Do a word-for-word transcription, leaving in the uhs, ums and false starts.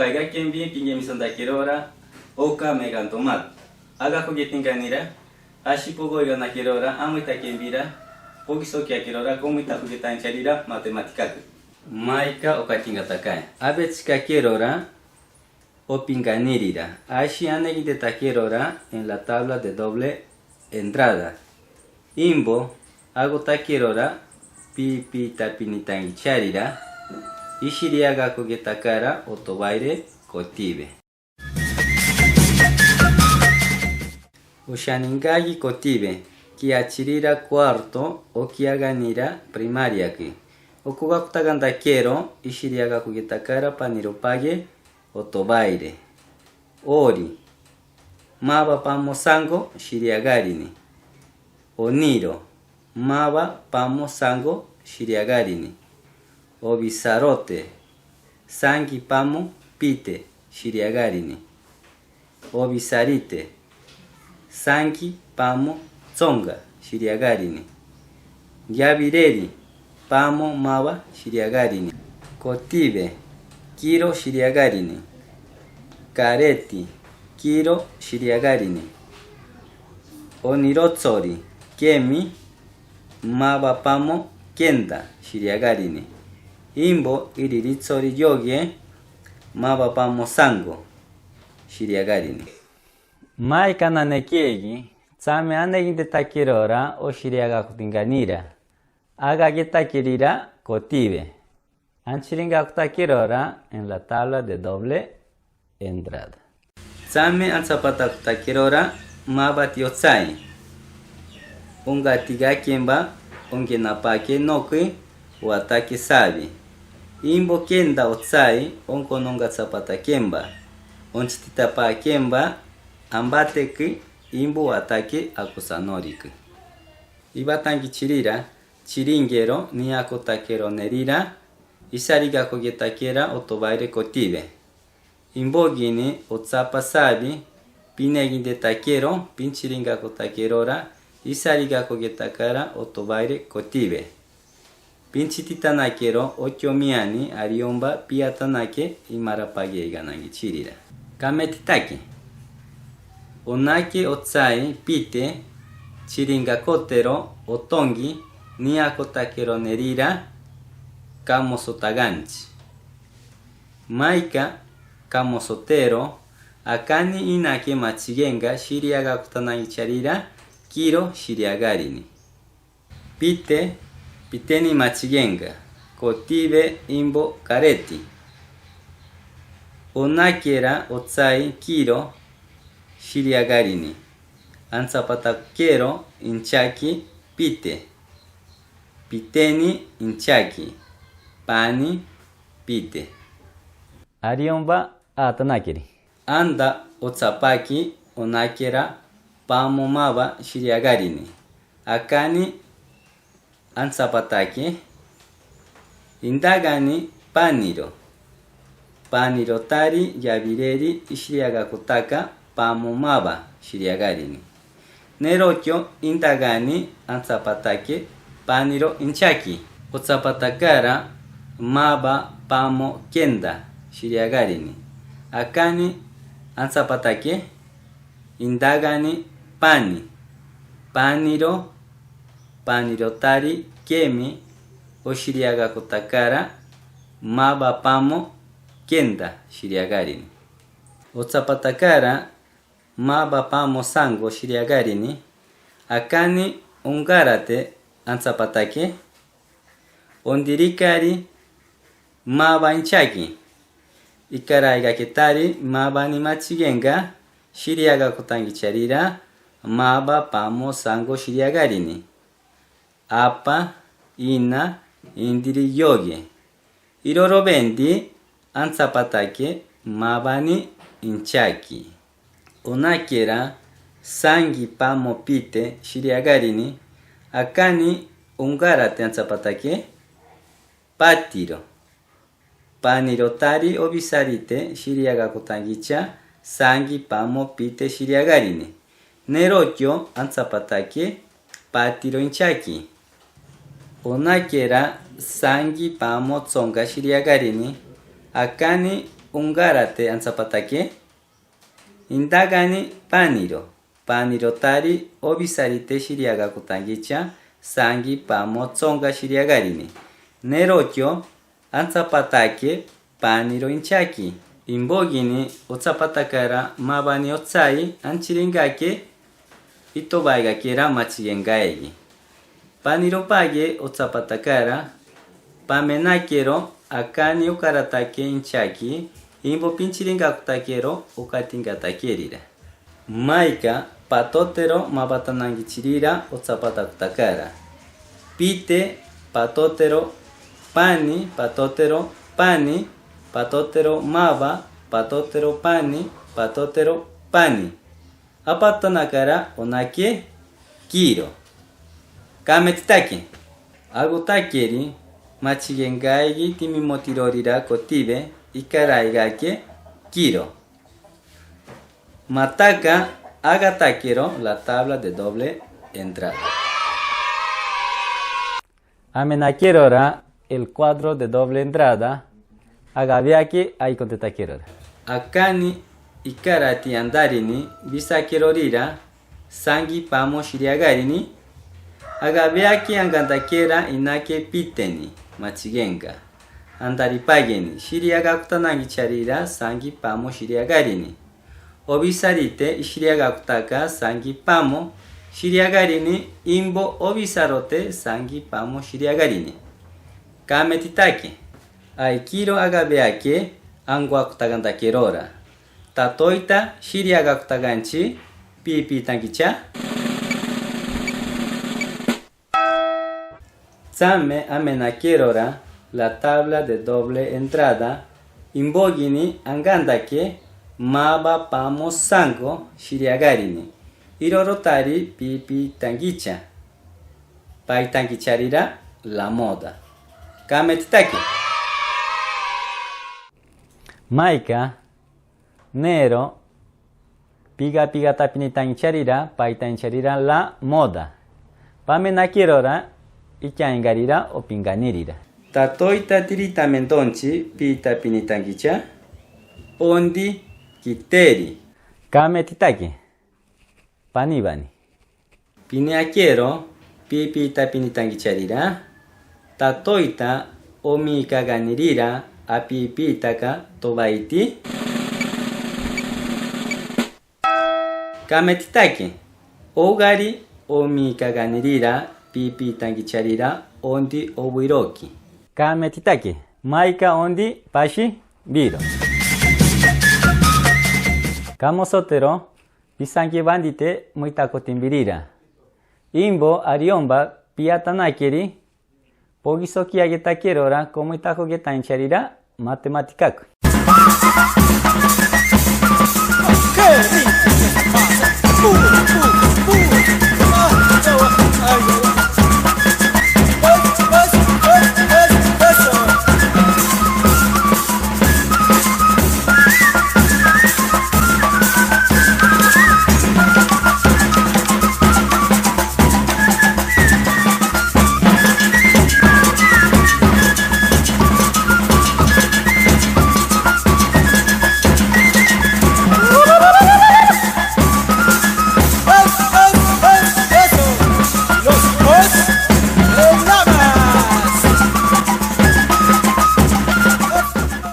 Aga kembi pinge mi san takerora oka megan tomat. Aga kuge tinganira, ashi pogo iga nakerora, amui takembira, pogi soki akerora, komi takuge tancharira, matematikaku. Maika oka tinga takai. Abe chika kerora, o pinganirira. Ashi aneginde takerora, en la tabla de doble entrada. Imbo, ago takerora, pi pi tapini tangi charira, ishiri aga kuge takara, o tobaire, kotibe. Ushani ngagi kotibe, ki achirira kuarto, o ki aganira primariaki. O kuga kutagan takero, ishiri aga kuge takara, paniro page, o tobaire. Ori. Maba pamo sango, shiri agarini. Oniro. Maba pamo sango, shiri agarini. Obisarote. Sangi pamo pite, shiri agarini. Obisarite. Sangi pamo tsonga, shiri agarini. Yabireri. Pamo maba, shiri agarini. Kotibe. Kiro, shiri agarini. Kareti. Kiro, shiri agarini. Onirotsori. Kemi. Maba pamo kenda, shiri agarini. Imbo iri ritsori yoge, maba pamo sango, shiri agarini. Maika nanekegi, tsame aneginde takerora, o shiri aga kutinganira. Aga ge takerira, kotibe. Anchiringa kutakerora, en la tabla de doble entrada. Tsame antsapata kutakerora, mabati otsai. Onga tiga kemba, onge napake noki, watake sabi. Imbo kenda otsai, onko nonga tsapata kemba. Onchitita pa kemba, ambateki, imbo watake akusanoriki. Iba tangi chirira, chiringero, ni ako takero nerira, isariga koge takera, o tobaire kotibe. Imbogini, otsapa sabi, pineginde takero, pinchiringa kotakerora, isariga koge takara, o tobaire kotibe. Pinchitita nakero, okio miani, ariomba, piata nake, imara page iga nangi chirira. Kametitaki. Onake otsai, pite, chiringa kotero, otongi, ni ako takero nerira, kamoso taganchi. Maika, kamoso tero, akani inake machigenga, shiri aga kutanangi charira, kiro, shiri agarini. Pite, piteni machigenga, kotibe imbo kareti. Onakera otsai kiro, shiri agarini. Antsapata kero, inchaki, pite. Piteni, inchaki. Pani, pite. Ariomba, atanakeri. Anda otsapaki onakera pamo maba shiri agarini. Akani antsapataki indagani paniro. Paniro tari yabireri ishiri agakutaka pamo maba shiri agarini. Nerokio indagani antsapatake paniro inchaki. Otsapatakara maba pamo kenda shiri agarini. Akani antsapatake indagani pani. Paniro, paniro tari kemi oshiri agakutakara maba pamo kenda shiri agarini. Otsapatakara maba pamo sango shiri agarini. Akani ungarate antsapatake. Ondirikari maba inchaki. Ikaraigake tari maba ni machigenga shiri agakutangi charira maba pamo sango shiri agarini. Apa, ina, indiri yoge. Iroro bendi antsapatake maba ni inchaki. Onakera sangi pamo pite shiri agarini. Akani ungarate antsapatake patiro. Paniro tari obisarite shiri agakutangicha sangi pamo pite shiri agarini. Nerokio antsapatake patiro inchaki. Onakera sangi pamo tsonga shiri agarini. Akani Ungárate antsapatake. Indagani Paniro. Paniro tari obisarite shiriaga kutangicha, sangi pamo tsonga shiriagarini. Nerotio antsapatake Paniro inchaki. Imbogini otsapatakara mabani otsai anchiringake, itobaigakera machigengaegi. Paniro page otsapatakara, pame nakero akani ukaratake inchaki, imbo pinchiringakutakero ukatingatakerira. Maika patotero mabatanangichirira otsapatakutakara. Pite, patotero, pani, patotero, pani, patotero, maba, patotero, pani, patotero, pani. Apatanakara onake kiro. Kame titaki. Agutakeri machigengaegi timimotirorira kotibe ikaraigake kiro. Mataka agatakero la tabla de doble entrada. Ame nakerora el cuadro de doble entrada, agabeaki ai kontetakerora. Akani ikarati andarini bisakerorira sangi pamo shiriagarini, agabeaki angantakera inake piteni machigenga. Andari pageni shiriaga kutanangicharira sangi pamo shiriagarini. Obisarite ishiriaga kutaka sangi pamo shiriagarini, imbo obisarote sangi pamo shiriagarini. Kame titaki. Ai kiro agabeake angua kutagantakerora. Tatoita shiriaga kutaganchi pipitangicha. Tsame ame nakerora la tabla de doble entrada, imbogini angandake maba pamo sango shiriagarini. Iroro tari pipitangicha. Paitangicharira la moda. Kame titaki. Maika nero piga piga tapinitangichárira, paitangichárira la moda. Pame nakerora ikiaingarira o pinganirira. Tatoita tiritame ndonchi pitapinitangicha, ondi kiteri. Kame titaki. Panibani. Piniakero pipitapinitangichárira. Tatoita omikaganirira apipitaka tobaiti. Kame titaki. Ougari omikaganirira pipitangichárira ondi obuiroki. Kame titaki. Maika ondi pashi biro. Kamosotero pisangi bandite muita kotimbirira. Imbo ariomba piatanakeri pogiso kiagetakerora ko muita kogetainchárira matematikaku.